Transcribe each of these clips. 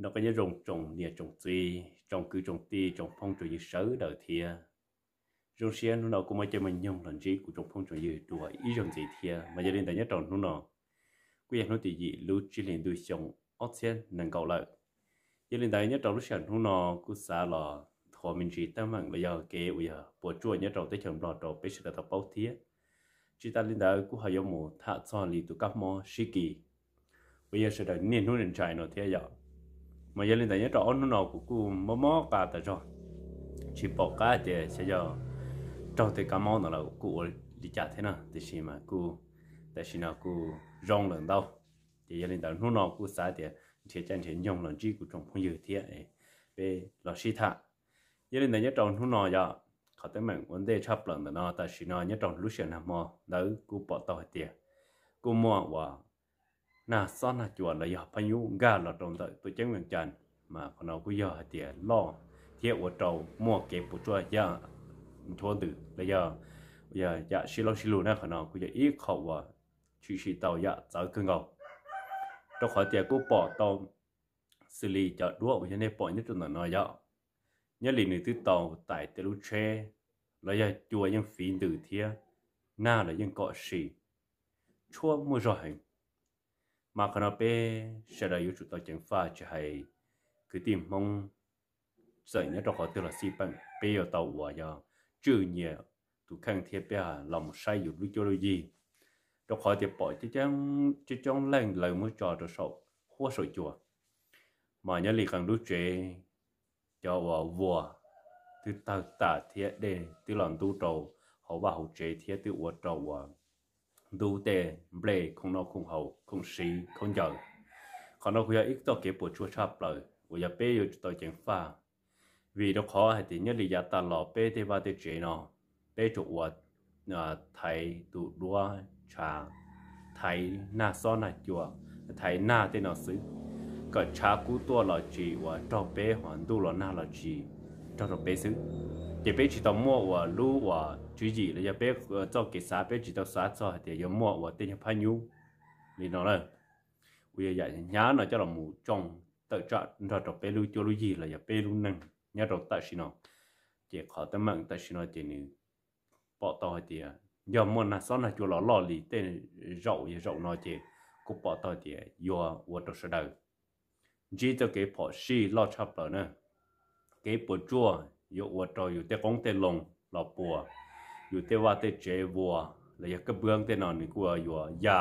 Nyob zoo tsoom niam tsoom txiv, tsoom kwv tsoom tij, tsoom phooj tsoom ywg sawv daws thiab. Zoo siab hnub no kuj muaj caij muaj nyoog los ntsib kuv tsoom phooj tsoom ywg dua ib zaug ntxiv thiab. Mas yog li ntawd nyob rau hnub no kuj yog hnub tim yim lub tsib hlis ntuj xyoo ob txhiab nees nkaum lawm. Yog li ntawd nyob rau lub sij hawm hnub no kuj xav los thuav me ntsis teeb meem los yog kev uas yog puas tsuaj nyob rau teb chaws Nplog rau peb sawv daws tau paub thiab. Tsis tas li ntawd kuj ho yuav mus tham txog li tus kab mob sib kis uas yog sawv daws niaj hnub ntshai no thiab yom. Mas yog li ntawd nyob rau ob hnub no kuv kuj mob mob qa tas zog, tsis pom qab tias xyov yog raug tej kab mob no lawm kuj ua li cas thiab na, tiam sis mas kuj tam sim no kuj zoo lawm ntau. Ces yog li ntawd hnub no kuj xav tias nrhiav caij nrhiav nyoog los ntsib kuv tsoom phooj ywg thiab peb los sib tham. Yog li ntawd nyob rau hnub no yog qhov teeb meem ua ntej tshaj plaws ntawm no tam sim no nyob rau lub sij hawm nag hmo ntawd kuj pom tau hais tias kuj muaj uas nag xob nag cua los yog phab nyub nkag los rau ntawm tuam ceeb Vees Cas, mas qhov no kuj yog hais tias loj thiab ua rau muaj kev puas tsuaj yam nchuav ntws los yog yam sib laub sib lug na. Qhov no kuj yog ib qho uas tshwm sim tau yam txawv kawg nkaus, rau qhov tias kuj pom tau xws li cov duab uas yog nej pom nyob rau ntawm no yog nyob li nws twb tau tais tej lub tsheb los yog cua yeej fiv ntws thiab nag los yeej kom si, tshuab muaj zog heev. Mas qhov no peb sawv daws yuav tsum tau ceev faj, tsis hais kwv tij Hmoob txawm nyob rau qhov twg los xij peem peb yuav tau uas yog tswj nyias tus kheej thiab peb los mus saib yus lub cuab lub yig, rau qhov tias pom coob coob leej lawv muab tso rau saum huab saum cua. Mas nyob li qee lub tsev, cov uas vuas twb tawg tas thiab dej twb los ntub rau hauv vaj hauv tsev thiab twb ua rau uas ntub tej nplej khoom noj khoom haus khoom siv khaub ncaws. Qhov no kuj yog ib txoj kev puas tsuaj tshaj plaws uas yog peb yuav tsum tau ceev faj, vim rau qhov hais tias nyob li yav tas los peb tej vaj tej tsev no peb tsuas ua thaiv tus duab tshav, thaiv nag xob nag cua, thaiv nag tej no xwb, kom tshav kub tuaj los tsis uas raug peb, hos ntuj los nag los tsis raug rau peb xwb. Ces peb tsis tau muaj uas lub uas tswv yim los yog peb txoj kev xav, peb tsis tau xav txog hais tias yuav muaj uas tej nyuag phab nyub li no lawm uas yog yam hnyav no coj los mus tsoo tawm tsam nrog rau peb lub cuab lub yig los yog peb lub neej nyob rau tam sim no. Ces qhov teeb meem tam sim no ces nws pom tau hais tias yog muaj nag xob nag cua los loj li tej zaum yog zaum no ces kuj pom tau hais tias yuav ua rau sawv daws ntsib txoj kev phom sij loj tshaj plaws na. Kev puas tsuaj yuav ua rau yus tej qoob tej loo los puas, yus tej vaj tej tsev vuas los yog kab npwb tej no nws kuj yuav ya,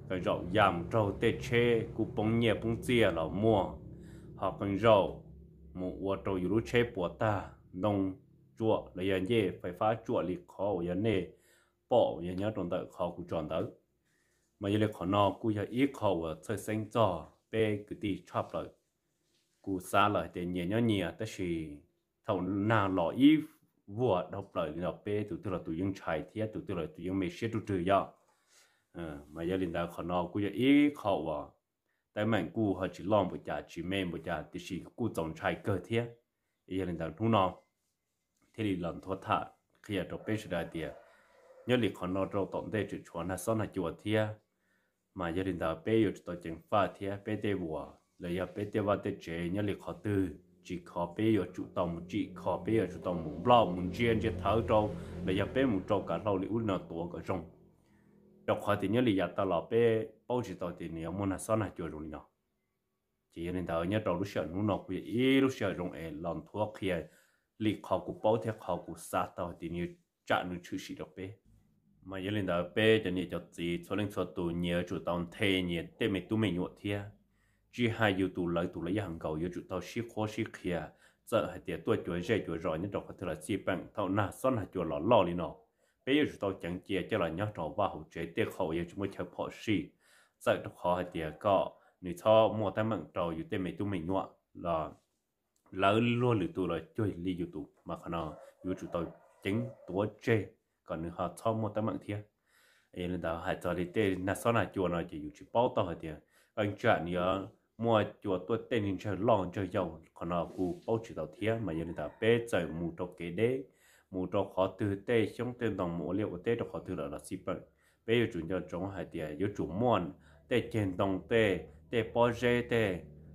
qee zaum ya mus raug tej tsheb kuj poob nyiaj poob txiaj los muaj, ho qee zaum mus ua rau yus lub tsheb puas tag, ntoo tsuam los yog ncej fais fab tsuam li qhov uas yog nej pom yog nyob rau ntawm qhov kuv tso ntawd. Mas yog li qhov no kuj yog ib qho uas txhawj xeeb txog peb kwv tij tshaj plaws. Kuv xav lawm hais tias nyias nyob nyias tab sis thaum nag los ib vuag dhau plaws li no peb tus twg los tus yeej ntshai thiab tus twg los tus yeej me siab ruj rwg yom. Mas yog li ntawd qhov no kuj yog ib qho uas teeb meem kuj ho tsis loj npaum cas tsis me npaum cas tiam sis kuj txaus ntshai kawg thiab. Yog li ntawd hnub no thiaj li los nthuav tham qhia rau peb sawv daws tias nyob li qhov no rau tom ntej tseem tshuav nag xob nag cua thiab. Mas yog li ntawd peb yuav tsum tau ceev faj thiab peb tej vuas los yog peb tej vaj tej tsev nyob li qhov twg tsis khov peb yuav tsum tau mus tsim khov, peb yuav tsum tau mus nploj mus ntsia ntsia thawv rau los yog peb mus rau kav hlau li ub li no tuav kom zoo. Rau qhov tias nyob li yav tas los peb paub tsis tau tias nws yuav muaj nag xob nag cua zoo li no. Ces yog li ntawd nyob rau lub sij hawm hnub no kuj yog ib lub sij hawm zoo es los nthuav qhia li qhov kuv paub thiab qhov kuv xav tau tias nws yuav tsam nws tshwm sim rau peb. Mas yog li ntawd peb cov niam cov txiv txhua leej txhua tus nyias yuav tsum tau nthe nyias tej me tub me nyuam thiab. Tsis hais yus tus lawv tus los yeej hais nkaus yuav tsum tau sib qhuab sib qhia. Txawm hais tias tuaj cuav zej cuav zos nyob rau qhov twg los xij peem thaum nag xob nag cua los loj li no, peb yuav tsum tau ceev cia coj los nyob rau vaj hauv tsev tej qhov uas yog tsis muaj chaw phom sij. Txawm rau qhov hais tias kom nws txhob muaj teeb meem rau yus tej me tub me nyuam los lawv luag lwm tus los cuag li yus tus, mas qhov no yuav tsum tau ceev tuav tseg kom nws ho txhob muaj teeb meem thiab. Yog li ntawd hais txog li tej nag xob nag cua no ces yus tsis paub tau hais tias qee tsam nws yuav muaj cua tuaj tej niag ntsawg loj ntsawg yau, qhov no kuj paub tsis tau thiab. Mas yog li ntawd peb txawm mus rau kev deb, mus rau qhov twg tej xyoob tej ntoo mus ua liaj ua teb rau qhov twg lawm los xij peem, peb yuav tsum nco ntsoov hais tias yuav tsum muaj tej ceg ntoo tej tej pob zeb tej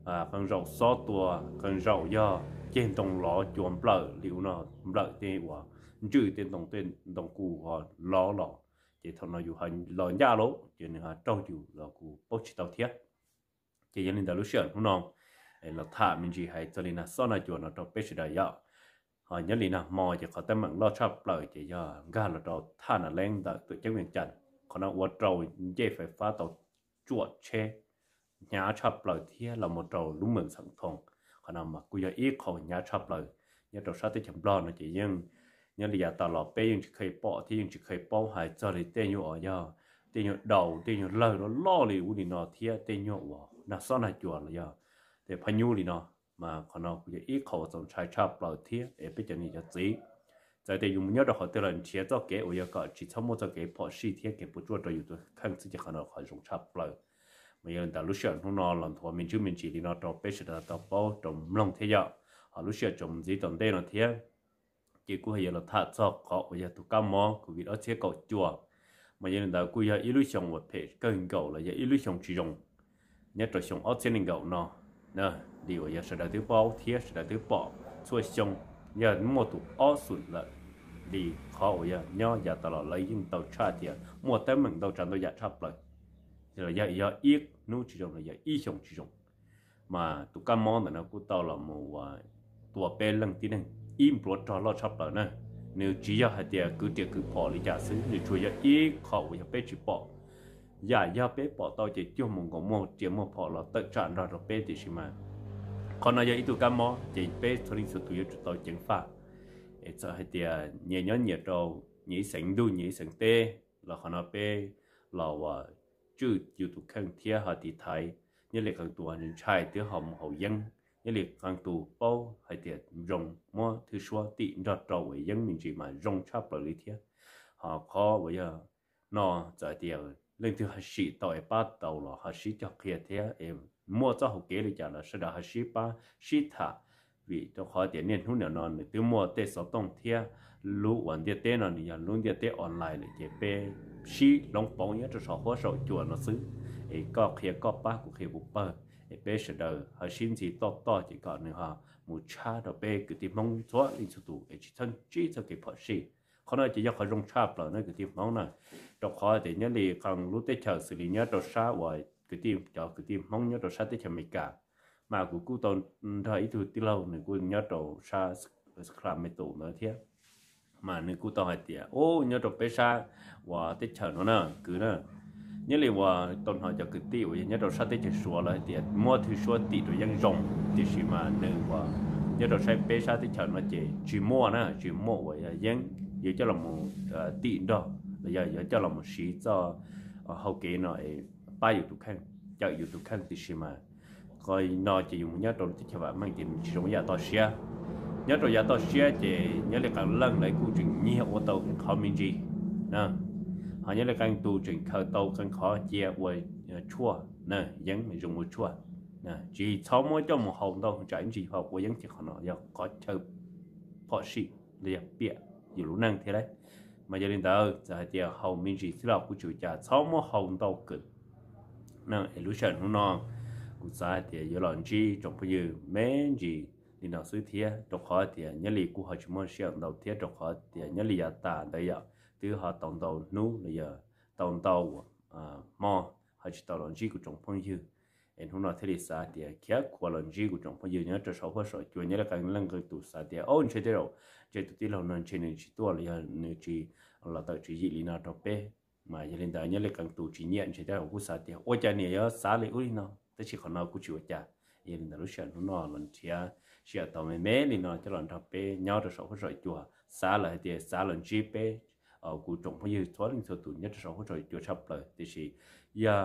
qee zaum xob tua, qee zaum yog ceg ntoo lov cua nplawm li ub no, nplawm tej uas ntswj tej ntoo, tej ntoo kuj lov los. Ces thaum no yus los ncaj lawm ces nws ho raug yus los kuj paub tsis tau thiab. Ces yog li ntawd lub sij hawm hnub no los tham me ntsis hais txog li nag xob nag cua no rau peb sawv daws yom. Ho nyob li nag hmo ces qhov teeb meem loj tshaj plaws ces yog nkag los rau thaj Nas Leeb ntawm tuam ceeb Vees Cas. Qhov no ua rau ncej fais fab tau tsuam tsheb hnyav tshaj plaws thiab los mus rau lub moos Xeem Thoo. Qhov no mas kuj yog ib qho hnyav tshaj plaws nyob rau sab teb chaws Nplog no ces yeej nyob li yav tas los peb yeej tsis kheev pom thiab yeej tsis kheev paub hais txog li tej nyuag uas yog tej nyuag daus, tej nyuag lawg loj loj li ub li no thiab tej nyuag uas nag xob nag cua los yog tej phab nyuj li no. Mas qhov no kuj yog ib qho uas txaus ntshai tshaj plaws thiab es peb cov niam cov txiv, txawm tias yus mus nyob rau qhov twg los nrhiav txoj kev uas yog kom tsis txhob muaj txoj kev phom sij thiab kev puas tsuaj rau yus tus kheej xwb ces qhov no qhov zoo tshaj plaws. Mas yog li ntawd lub sij hawm hnub no los nthuav me ntsis me ntsis li no rau peb sawv daws tau paub rau mloog thiab yom. Ho lub sij hawm tsoom ntxiv tom ntej no thiab ces kuj hais yuav los tham txog qhov uas yog tus kab mob COVID ob txhiab kaum cuaj. Mas yog li ntawd kuj yog ib lub xyoo uas phem kawg nkaus los yog ib lub xyoo tsis zoo nyob rau xyoo ob txhiab nees nkaum no. Li uas yog sawv daws twb paub thiab sawv daws twb pom txhua xyoo yog muaj tus ob xum lawm, li qhov uas yog nyob yav tas los lawv yeej tau tshaj tias muaj teeb meem ntau tsav ntau yam tshaj plaws, los yog yog ib hnub tsis zoo los yog ib xyoo tsis zoo. Mas tus kab mob ntawm no kuj tau los mus ua tua peb leej tib neeg ib npluav rog loj tshaj plaws na. Nws tsis yog hais tias kwv riam kwv phom li cas xwb, nws tsuas yog ib qho uas yog peb tsis pom. Yam yog peb pom tau ces cuag mus nkaus muaj riam muaj phom los tawm tsam nrog rau peb, tiam sis mas qhov no yog ib tug kab mob ces peb txhua leej txhua tus yuav tsum tau ceev faj. Es txawm hais tias nyias nyob nyias rau nyias ib xeev ntuj nyias ib xeev teb los qhov no peb los uas tswj yus tus kheej thiab ho tiv thaiv nyob li qee tus ntshai twb ho mus haus yeeb, nyob li qee tus paub hais tias zoo muab thwj suab tim nrog rau uas yeeb me ntsis mas zoo tshaj plaws li thiab. Ho qhov uas yog no txawm tias leej twg ho sim tau es pab tau los ho sib cog qhia thiab es muaj txoj hauv kev li cas los sawv daws ho sib pab sib tham, vim rau qhov tias niaj hnub nim no nws twb muaj tej xov tooj thiab lub uas ntiaj teb no nws yog lub ntiaj teb online lawm ces peb sib hloov pauv nyob rau saum huab saum cua no xwb. Es koj qhia koj pab, kuv qhia kuv pawg, es peb sawv daws ho sib ntxhi toj toj ces kom nws ho mus tshab rau peb kwv tij Hmoob txhua leej txhua tus es tsis txhob ntsib txoj kev phom sij. Qhov no ces yog qhov zoo tshaj plaws na kwv tij Hmoob na, rau qhov tias nyob li qee lub teb chaws xws li nyob rau sab uas kwv tij, cov kwv tij Hmoob nyob rau sab teb chaws Amelikas, mas kuv kuj tau nrog ib tug tij laug nws kuj nyob rau sab Sacramento ntawd thiab. Mas nws kuj tau hais tias, u, nyob rau peb sab uas teb chaws no na kwv na, nyob li uas tau hnov cov kwv tij uas yog nyob rau sab teb chaws Suav lawv hais tias muab thwj suab tim rau yeeb zoo, tiam sis mas nws uas nyob rau sab peb sab teb chaws no ces tsis muaj na, tsis muaj uas yog yeeb yuav coj los mus tim nrog los yog yuav coj los mus siv txoj hau kev no es pab yus tus kheej, cawm yus tus kheej, tiam sis mas qhov no ces yus mus nyob rau teb chaws vam meej ces nws tsis zoo ib yam toj siab. Nyob rau yav toj siab ces nyob li qee leej lawv kuj tseem nyiag ua tau qee qhov me ntsis na, ho nyob li qee tus tseem khaws tau qee qhov cia ua tshuaj na, yeeb zoo ua tshuaj. Tsis txhob muab coj mus haus ntau tsam ib ntsis ho ua yeeb ces qhov no yog qhov chaw phom sij los yog piam yus lub neej thiab lauj. Mas yog li ntawd txawm hais tias haus me ntsis xwb los kuj tsis ua cas, txhob muab haus ntau kawg. Es lub sij hawm hnub no kuv xav hais tias yuav los ntsib tsoom phooj ywg me ntsis li no xwb thiab, rau qhov tias nyob li kuj ho tsis muaj sij hawm ntau thiab, rau qhov tias nyob li yav tas ntawd yom twb ho tau ntau hnub los yog tau ntau hmo ho tsis tau los ntsib kuv tsoom phooj ywg. Es hnub no thiaj li xav tias khiav khuav los ntsib kuv tsoom phooj ywg nyob rau saum huab saum cua, nyob li qee leej qee tus xav tias, o, ntshe tej zaum ntshe tus tij laug no ntshe nws tsis tuaj los yog nws tsis los tawm tswv yim li no rau peb. Mas yog li ntawd nyob li qee tus tsis nyiam ntshe tej zaum kuj xav tias ua cas niam yuav xav li ub li no, tab sis qhov no kuj tsis ua cas. Yog li ntawd lub sij hawm hnub no los nrhiav sij hawm tau me me li no coj los nrog peb nyob rau saum huab saum cua, xav lawm hais tias xav los ntsib peb kuv tsoom phooj ywg txhua leej txhua tus nyob rau saum huab saum cua tshaj plaws, tiam sis yog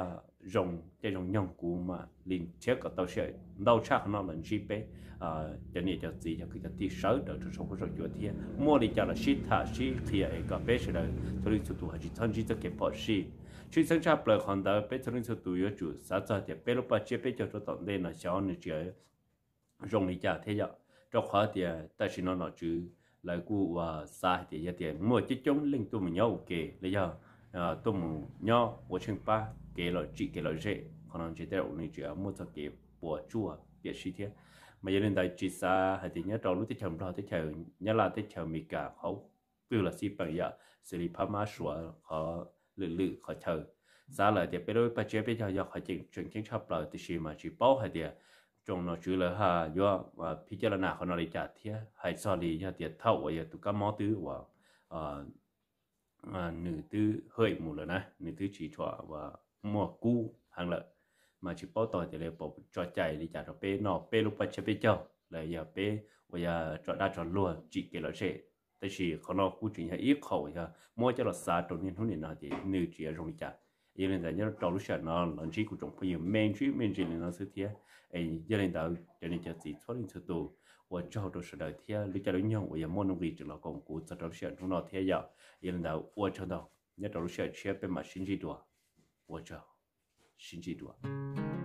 zoo caij zoo nyoog kuv mam li nrhiav kom tau sij hawm ntau tshaj qhov no los ntsib peb cov niam cov txiv cov kwv cov tij sawv daws rau saum huab saum cua thiab muaj li cas los sib tham sib qhia es kom peb sawv daws txhua leej txhua tus ho tsis txhob ntsib txoj kev phom sij. Tshwj xeeb tshaj plaws qhov ntawd peb txhua leej txhua tus yuav tsum xav txog tias peb lub paj tsiab peb caug rau tom ntej no xyov nws tseem zoo li cas thiab yom, rau qhov tias tam sim no nom tswv lawv kuj ua xav hais tias yog tias muaj coob coob leej tuaj mus nyob ua ke los yog tuaj mus nyob ua tsheej pab kev lom zem kev lom zem, qhov no ntshe tej zaum nws tseem muaj txoj kev puas tsuaj piam sij thiab. Mas yog li ntawd tsis xav hais tias nyob rau lub teb chaws Nplog, teb chaws Nyab Laj, teb chaws Amelikas, qhov twg los xij peem yam xws li Phab Mab, Suav, qhov lwm lwm qhov chaw, xav lawm tias peb lub paj tsiab peb caug yog qhov tseem tseem ceeb tshaj plaws, tiam sis mas tsis paub hais tias tsoom nom tswv lawv ho yuav phib caj los nas qhov no li cas thiab. Hais txog li yog tias thaum uas yog tus kab mob twb uas nws twb hwm mus lawm na, nws twb tsis tshua muaj kub heev lawm, mas tsis paub tau tias lawv puas tso cai li cas rau peb noj peb lub paj tsiab peb caug los yog peb uas yog tso dag tso luag tsim kev lom zem. Tab sis qhov no kuj tseem yog ib qho uas yog muab coj los xav rau niaj hnub nim no tias nws tseem yuav zoo li cas. Yog li ntawd nyob rau lub sij hawm no los ntsib kuv tsoom phooj ywg me ntsis me ntsis li no xwb thiab. Yog li ntawd cov niam cov txiv txhua leej txhua tus, ua tsaug rau sawv daws thiab lub caij lub nyoog uas yog muaj nuj nqis tseem los koom kuv txog rau lub sij hawm hnub no thiab yom. Yog li ntawd ua tsaug ntau, nyob rau lub sij hawm tshiab peb mam sib ntsib dua. Ua tsaug, sib ntsib dua.